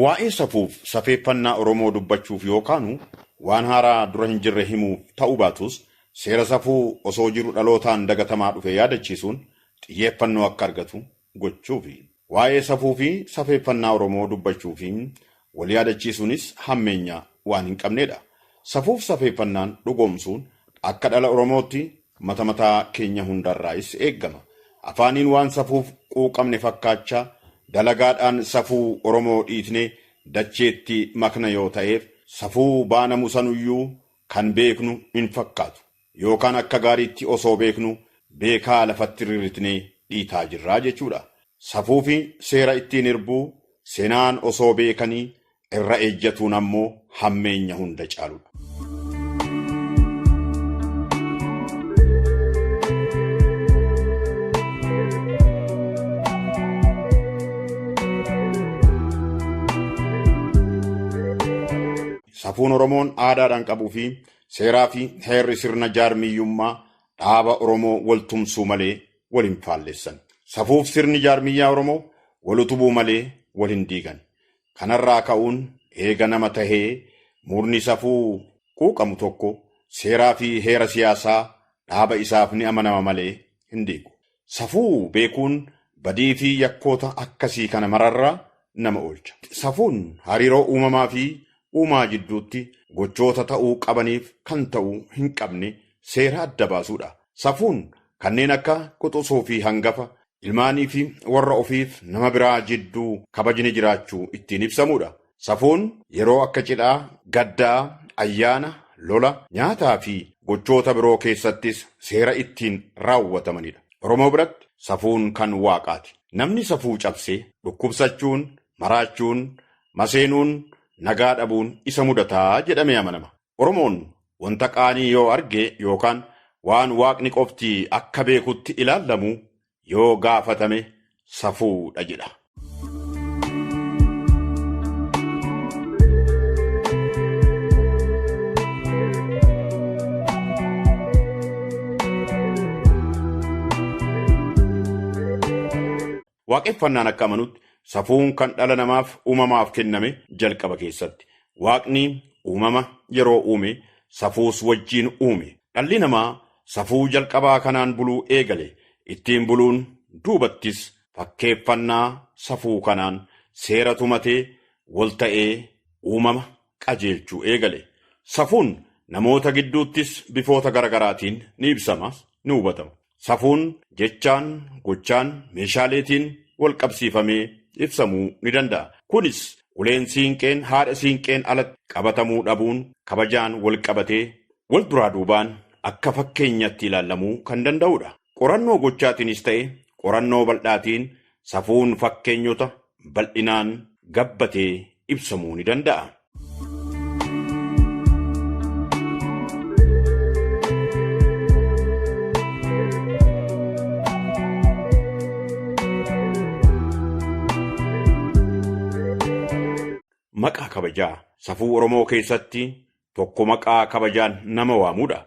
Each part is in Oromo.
Waa'ee safuuf safeeffannaa Oromoo dubbachuuf yookaanu waan haaraa dura hin jirre himuuf ta'uu baatus seera safuu osoo jiru dhalootaan dagatamaa dhufe yaadachiisuun xiyyeeffannoo akka argatu gochuufi. Waa'ee safuu fi safeeffannaa Oromoo dubbachuu fi wal yaadachiisuunis hammeenya waan hin qabnedha. Safuuf safeeffannaan dhugoomsuun akka dhala Oromootti mata mataa keenya hundarraayis eeggama. Afaaniin waan safuuf quuqamne fakkaachaa dalagaadhaan safuu Oromoo dhiitnee dacheetti makna yoo ta'eef safuu baanamu sanuyyuu kan beeknu hin fakkaatu. Yookaan akka gaariitti osoo beeknu beekaa lafatti rirritnee dhiitaa jirraa jechuudha. Safuu fi seera ittiin hirbuu seenaan osoo beekanii irra ejjatuun ammoo hammeenya hunda caaludha. Safuun Oromoon aadaadhaan qabuu fi seeraa fi heerri sirna jaarmiyyummaa dhaaba Oromoo wal tumsuu malee wal hin faallessan. Safuuf sirni jaarmiyyaa Oromoo wal utubuu malee wal hin diigan. Kanarraa ka'uun eega nama tahee murni safuu quuqamu tokko seeraa fi heera siyaasaa dhaaba isaaf ni amanama malee hin diigu. Safuu beekuun badii fi yakkoota akkasii kana mararraa nama oolcha. Safuun hariiroo uumamaa fi uumaa jidduutti gochoota ta'uu qabaniif kan ta'uu hin qabne seera adda baasuudha. Safuun kanneen akka quxisuu fi hangafa, ilmaanii fi warra ofiif nama biraa jidduu kabajni jiraachuu ittiin ibsamudha. Safuun yeroo akka cidhaa, gaddaa, ayyaana, lola, nyaataa fi gochoota biroo keessattis seera ittiin raawwatamanidha. Oromoo biratti safuun kan waaqaati. Namni safuu cabsee dhukkubsachuun, maraachuun, maseenuun, nagaa dhabuun isa mudataa jedhamee amanama. Oromoon wanta qaanii yoo arge yookaan waan waaqni qofti akka beekutti ilaallamu yoo gaafatame safuudha jedha. Waaqeffannaan akka amanutti safuun kan dhala namaaf uumamaaf kenname jalqaba keessatti. Waaqni uumama yeroo uume safuus wajjiin uume. Dhalli namaa safuu jalqabaa kanaan buluu eegale. Ittiin buluun duubattis fakkeeffannaa safuu kanaan seera tumatee wal ta'ee uumama qajeelchuu eegale. Safuun namoota gidduuttis bifoota garaagaraatiin ni ibsama, ni hubatama. Safuun jechaan, gochaan, meeshaaleetiin wal qabsiifamee ibsamuu ni danda'a. Kunis uleen siinqeen haadha siinqeen alatti qabatamuu dhabuun kabajaan wal qabatee wal duraa duubaan akka fakkeenyatti ilaalamuu kan danda'udha. Qorannoo gochaatiinis ta'e qorannoo bal'aatiin safuun fakkeenyota bal'inaan gabbatee ibsamuu ni danda'a. Maqaa kabajaa safuu Oromoo keessatti tokko maqaa kabajaan nama waamudha.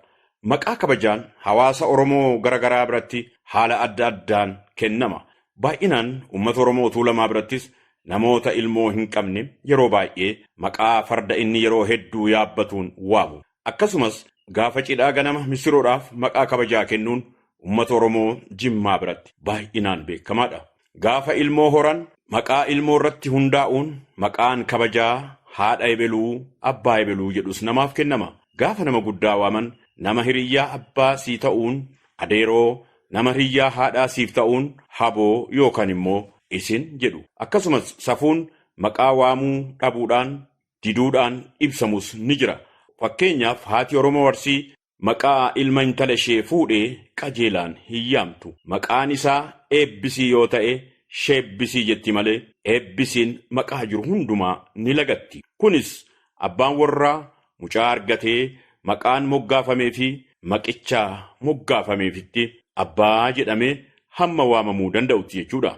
Maqaa kabajaan hawaasa Oromoo garaagaraa biratti haala adda addaan kennama. Baay'inaan uummata Oromoo Tuulamaa birattis namoota ilmoo hin qabne yeroo baay'ee maqaa farda inni yeroo hedduu yaabbatuun waamu. Akkasumas gaafa cidhaa ganama misiroodhaaf maqaa kabajaa kennuun uummata Oromoo Jimmaa biratti baay'inaan beekamaadha. Gaafa ilmoo horan maqaa ilmoo irratti hundaa'uun maqaan kabajaa haadha ebeluu abbaa ebeluu jedhus namaaf kennama. Gaafa nama guddaa waaman nama hiriyyaa abbaa sii ta'uun adeeroo, nama hiriyyaa haadhaa siif ta'uun haboo yookaan immoo isin jedhu. Akkasumas safuun maqaa waamuu dhabuudhaan diduudhaan ibsamus ni jira. Fakkeenyaaf haati Oromoo Arsii maqaa ilma intala ishee fuudhee qajeelaan hin yaamtu. Maqaan isaa eebbisii yoo ta'e sheebbisii jetti malee eebbisiin maqaa jiru hundumaa ni lagatti. Kunis abbaan warraa mucaa argatee maqaan moggaafamee fi maqichaa moggaafameefitti abbaa jedhamee hamma waamamuu danda'utti jechuudha.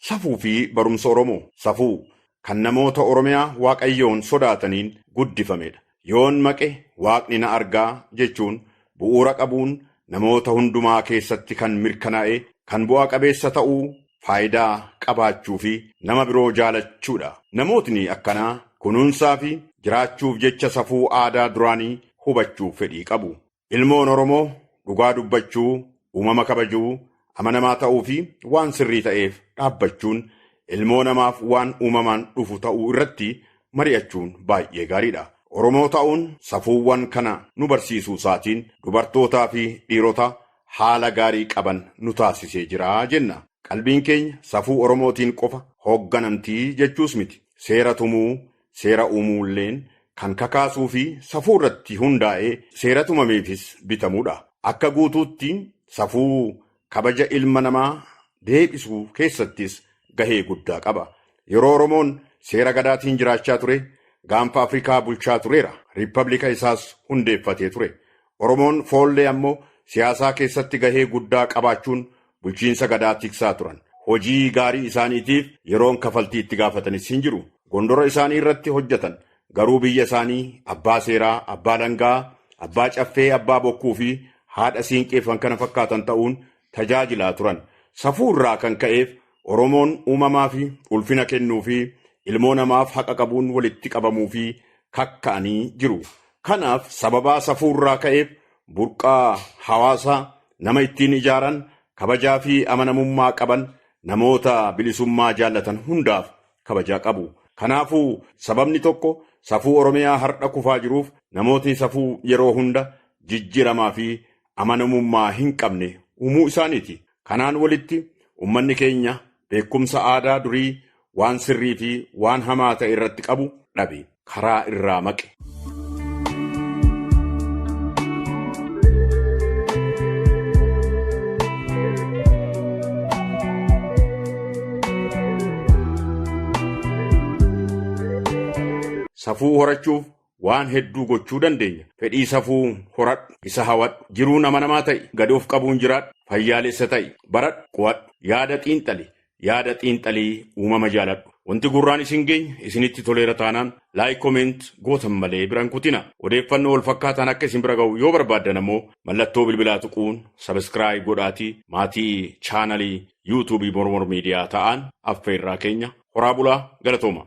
Safuu fi barumsa Oromoo. Safuu kan namoota Oromiyaa Waaqayyoon sodaataniin guddifamedha. Yoon maqe waaqni na argaa jechuun bu'uura qabuun namoota hundumaa keessatti kan mirkanaa'e kan bu'aa qabeessa ta'uu faayidaa qabaachuu fi nama biroo jaalachuudha. Namootni akkanaa kunuunsaa fi jiraachuuf jecha safuu aadaa duraanii hubachuuf fedhii qabu. Ilmoon Oromoo dhugaa dubbachuu, uumama kabajuu, amanamaa ta'uu fi waan sirrii ta'eef dhaabbachuun ilmoo namaaf waan uumamaan dhufu ta'uu irratti mari'achuun baay'ee gaariidha. Oromoo ta'uun safuuwwan kana nu barsiisuu isaatiin dubartootaa fi dhiirota haala gaarii qaban nu taasisee jira jenna. Qalbiin keenya safuu Oromootiin qofa hoogganamtii jechuus miti. Seera tumuu, seera uumuulleen kan kakaasuu fi safuu irratti hundaa'ee seera tumameefis bitamuudha. Akka guutuutti safuu kabaja ilma namaa deebisuu keessattis gahee guddaa qaba. Yeroo Oromoon seera gadaatiin jiraachaa ture, gaanfa Afrikaa bulchaa tureera. Riippablika isaas hundeeffatee ture. Oromoon foollee ammoo siyaasaa keessatti gahee guddaa qabaachuun bulchiinsa gadaa tiksaa turan. Hojii gaarii isaaniitiif yeroon kafaltii itti gaafatanis hin jiru. Gondora isaanii irratti hojjetan. Garuu biyya isaanii abbaa seeraa, abbaa langaa, abbaa caffee, abbaa bokkuu fi haadha siinqeeffan kana fakkaatan ta'uun tajaajilaa turan. Safuu irraa kan ka'eef Oromoon uumamaa fi ulfina kennuu fi ilmoo namaaf haqa qabuun walitti qabamuu fi kakka'anii jiru. Kanaaf sababaa safuu irraa ka'eef burqaa hawaasaa nama ittiin ijaaran kabajaa fi amanamummaa qaban namoota bilisummaa jaallatan hundaaf kabajaa qabu. Kanaafuu sababni tokko safuu Oromiyaa har'a kufaa jiruuf namootni safuu yeroo hunda jijjiiramaa fi amanamummaa hin qabne uumuu isaaniiti. Kanaan walitti uummanni keenya beekumsa aadaa durii waan sirrii fi waan hamaa ta'e irratti qabu dhabe karaa irraa maqe. Safuu horachuuf waan hedduu gochuu dandeenya. Fedhii safuu horadhu, isa hawadhu, jiruun amanamaa ta'i, gad of qabuun jiraadhu, fayyaalessa ta'i, baradhu, qo'adhu, yaada xiinxali, yaada xiinxalii uumama jaaladhu. Wanti gurraan isin geenye isinitti toleera taanaan like comment gootan malee biran kutina. Odeeffannoo wal fakkaataan akka isin bira ga'u yoo barbaaddan ammoo mallattoo bilbilaa tuquun subscribe godhaatii maatii chaanalii yuutuubii Mormor Miidiyaa ta'an affeerraa keenya horaa bulaa galatooma.